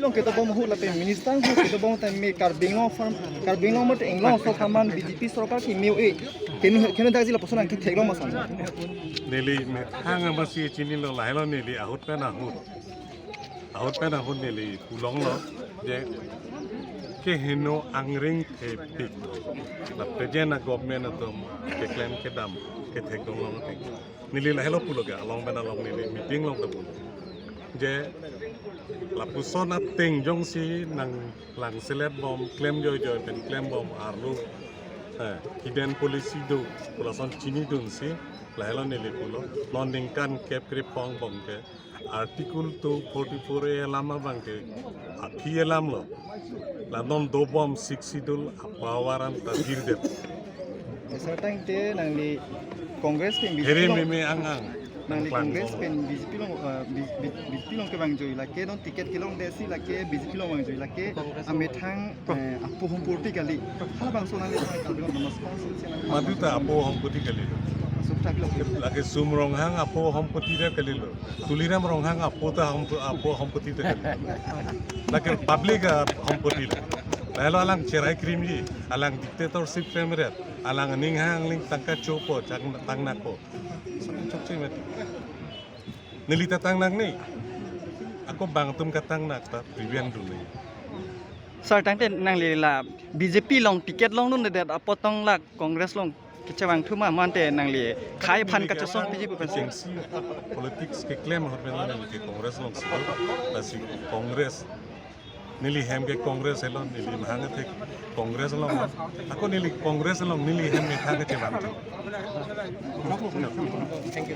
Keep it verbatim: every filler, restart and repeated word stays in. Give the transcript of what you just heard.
Kedobom ahut lapen minister ahut kedobom tame Karbi Anglong aphan, Karbi Anglong mate Anglong aso aphan B J P sorkar kimi e. Kenu kenu daji lapuson nangketheklong ma sir? Neli methang amatsi chinilo, lahelo neli ahut pen ahut. Ahut pen ahut neli pulonglo je keheno angring thepik la present a-government atum keklem kedam kethekdunlong ateng. Neli lahelo pulo ke along pen along neli meeting along ta pulo. Je lapuson ateng jongsi nanglang selet bom, klem joijoi pen klem bom arlo, eh, hidden policy do, pulason chinidunsi, lahelo neli pulo. Non ningkan kep krepho angbong ke Article two forty-four A alam abang ke aphi alamlo. La non dobom Sixth Schedule a-power an ta birdet. Sir, tangte nangli Congress pen Here B J P along, meme angang. Nangli Klang Congress bom. Pen B J P along, eh, B-, B-, B J P along kevang joi lake, non ticket kelongdetsi lake, B J P along vang joi lake, amethang, eh, apo hompoti kali. Halabangso nangli Karbi Anglong Autonomous Council si nangli Madu ta apo hompoti kali. Sukta pilo. Lake Sum Ronghang apo hompoti ta kalilo. Tuliram Ronghang apo ta hompo-, apo hompoti ta kalilo. Lake public ahompoti lo. Lahelo alang cherai krimji, alang dictatorship frame ret, alang aning hang ling tangka chopo, chang tangnakpo. Chokche met. Neli ta tangnak ni. Ako bang atum katangnak ta prevent dun ni. Sir, tangte nangli la B J P along ticket longdundedet apot tong la Congress along kechevang thu ma, mate nangli khei aphan kachesong P G pu pen si. Politics keklem ahut pen neli ke Congress alongsi, lasi Congress. Neli hem ke Congress helo, neli mahang athe Congress along. Ako neli Congress along neli hem methang kechevang thu. Thank you.